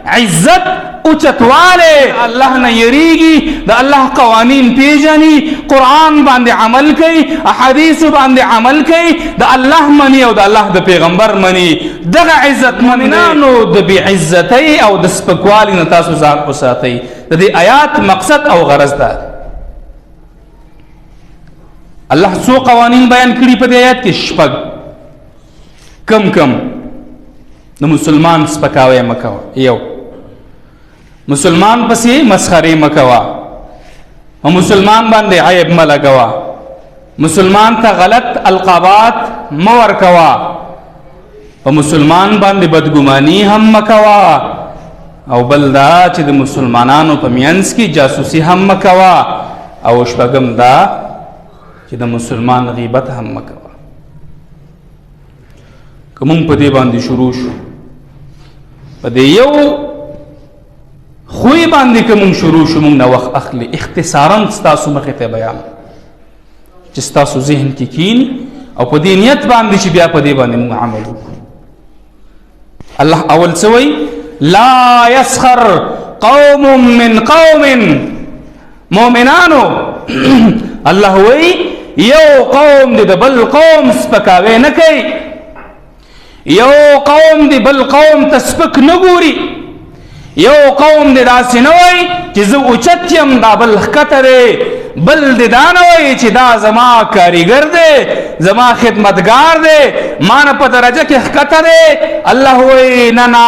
عزت، اوچتواله، الله نه یریږي، د الله قوانین پیژني، قرآن باندې عمل کوي، احادیث باندې عمل کوي، د الله مني او د الله د پیغمبر مني، دغه عزت منانو د بې عزتۍ او د سپکوالي نه تاسو ځان وساتئ. د دې آیات مقصد او غرض ده. الله څو قوانین بیان کړي په دې آیات کې؟ شپږ. کم کم د مسلمان سپکاوی مه کوه، یو مسلمان پسې مسخرې مه کوه، په مسلمان باندې عیب مه لګوه، مسلمان ته غلط القابات مه ورکوه، په مسلمان باندې بدګماني هم مه کوه، او بل دا چې د مسلمانانو په مینځ کې جاسوسي هم مه کوه، او شپږم دا چې د مسلمان غیبت هم مه کوه. که مونږ په دې باندې شروع شو، په دې یو خوی باندې که مونږ شروع شو، مونږ نه وخت اخلي. اختصارا ستاسو مخې ته بیان چې ستاسو ذهن کې کینی او په دې نیت باندې چې بیا په دې باندې مونږ عمل وکړو. الله اول څه وایي؟ لا يسخر قوم من قوم. مؤمنانو الله وایي یو قوم دې د بل قوم سپکاوی نه کوي، یو قوم دې بل قوم ته سپک نه ګوري، یو قوم دې داسې نه وایي چې زه اوچت یم دا بل ښکته دی، بل دې دا نه وایي چې دا زما کاریګر دی، زما خدمتګار دی، ما نه په درجه کې ښکته دی. الله وایي نه نه،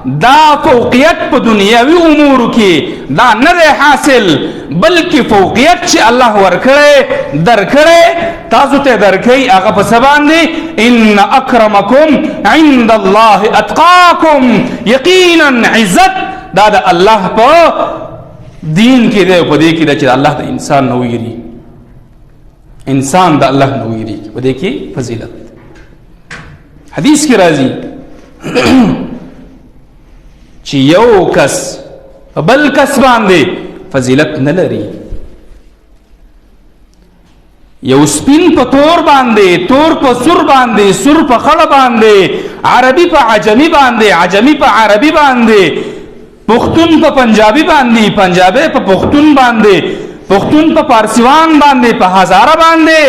دا فوقیت په دنیوي امورو کې دا نه دی حاصل، بلکې فوقیت چې الله ورکړی درکړی تاسو ته درکوي هغه په څه باندې؟ ان اکرمکم عند الله اتقاکم. یقینا عزت دا د الله په دین کې دی، په دې کې دی چې الله د انسان نه ویري، انسان د الله نه ویري، په دې کې فضیلت. حدیث کې راځي چې یو کس په بل کس باندې فضیلت نه لري، یو سپین په تور باندې، تور په سور باندې، سور په خړ باندې، عربي په عجمي باندې، عجمي په عربي باندې، پښتون په پنجابي باندې، پنجابی په پښتون باندې، پښتون په پارسیوان باندې، په هزاره باندې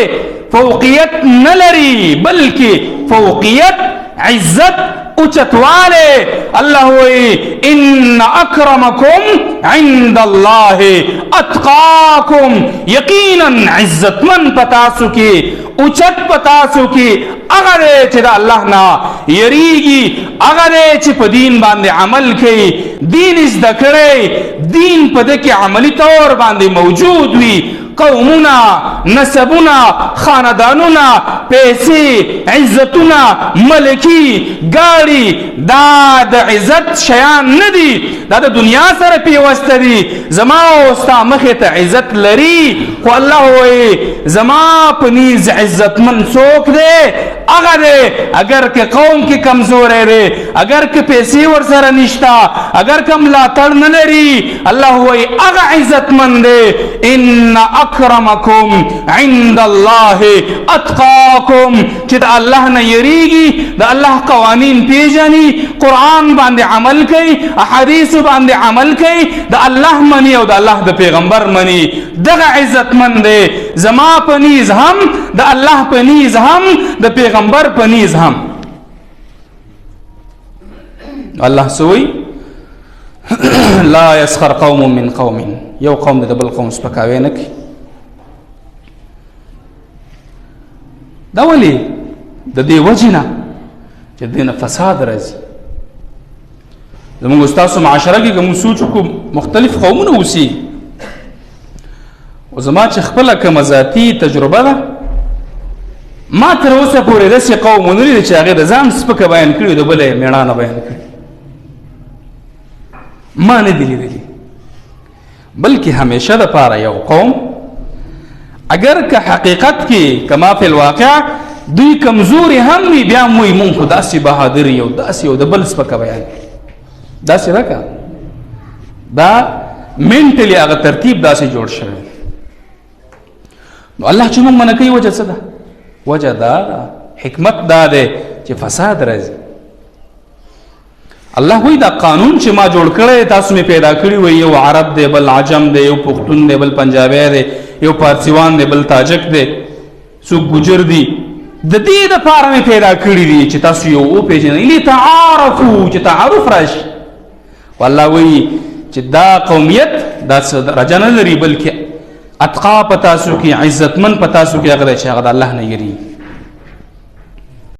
فوقیت نه لري، بلکې فوقیت، عزت، اوچتواله. الله وایي ان اکرمکم عند الله اتقاکم. یقینا عزتمن په تاسو کې، اوچت په تاسو کې هغه دی چې د الله نه یریږي، هغه دی چې په دین باندې عمل کوي، دین زده کړی، دین په ده کې عملي طور باندې موجود وي. قومونه، نسبونه، خاندانونه، پیسې، عزتونه، ملکی، ګاډي، دا د عزت شیان نه دي، دا د دنیا سره پیوسته دي. زما او ستا مخې ته عزت لري، خو الله وایي زما په نیز عزتمن څوک دی؟ هغه دی اگر که قوم کې کمزوری دی، اگر که پیسې ورسره نشته، اگر که ملاتړ نه لري، الله وایي هغه عزتمن دی. ان اکرمکم عند الله اتقاکم. چې د الله نه یریږي، د الله قوانین پیژني، قرآن باندې عمل کوي، احادیث باندې عمل کوي، د الله مني او د الله د پیغمبر مني، دغه عزتمن دی. زما په نیز هم، د الله په نیز هم، د پیغمبر په نیز هم. الله سوی لا يسخر قوم من قوم. یو قوم د بل قوم سپکاوی نه کوي. دا ولې؟ د دې وجې نه چې د دې نه فساد راځي. زموږ ستاسو معاشره کې که موږ سوچ وکړو مختلف قومونه اوسي، او زما چې خپله کومه ذاتي تجربه ده، ما تر اوسه پورې داسې قوم ونه لید چې هغې د ځان سپکه بیان کړي، د بله یې مېړانه بیان کړي، ما نه دي لیدلي. بلکې همیشه دپاره یو قوم اگر که حقیقت کې کما فی الواقع دوی کمزوري هم وي، بیا هم وایي مونږ خو داسې بهادر یو، داسې یو، د بل سپکه بیان کړي. داسې ده که دا منټلی هغه ترتیب داسې جوړ شوی. نو الله چې مونږ منع کوي وجه څه ده؟ وجه دا ده، حکمت دا دی چې فساد راځي. الله وایي دا قانون چې ما جوړ کړی، تاسو مې پیدا کړي وي، یو عرب دی، بل عجم دی، یو پښتون دی، بل پنجابی دی، یو پارسیوان دی، بل تاجک دی، څوک ګجر دی، د دې دپاره مې پیدا کړي دي چې تاسو یو وپېژنئ، لتعارفو، چې تعارف راشي. والله وایي چې دا قومیت دا څه درجه نه لري، بلکې اتقا په تاسو کې، عزتمن په تاسو کې هغه دی چې هغه د الله نه یریږي.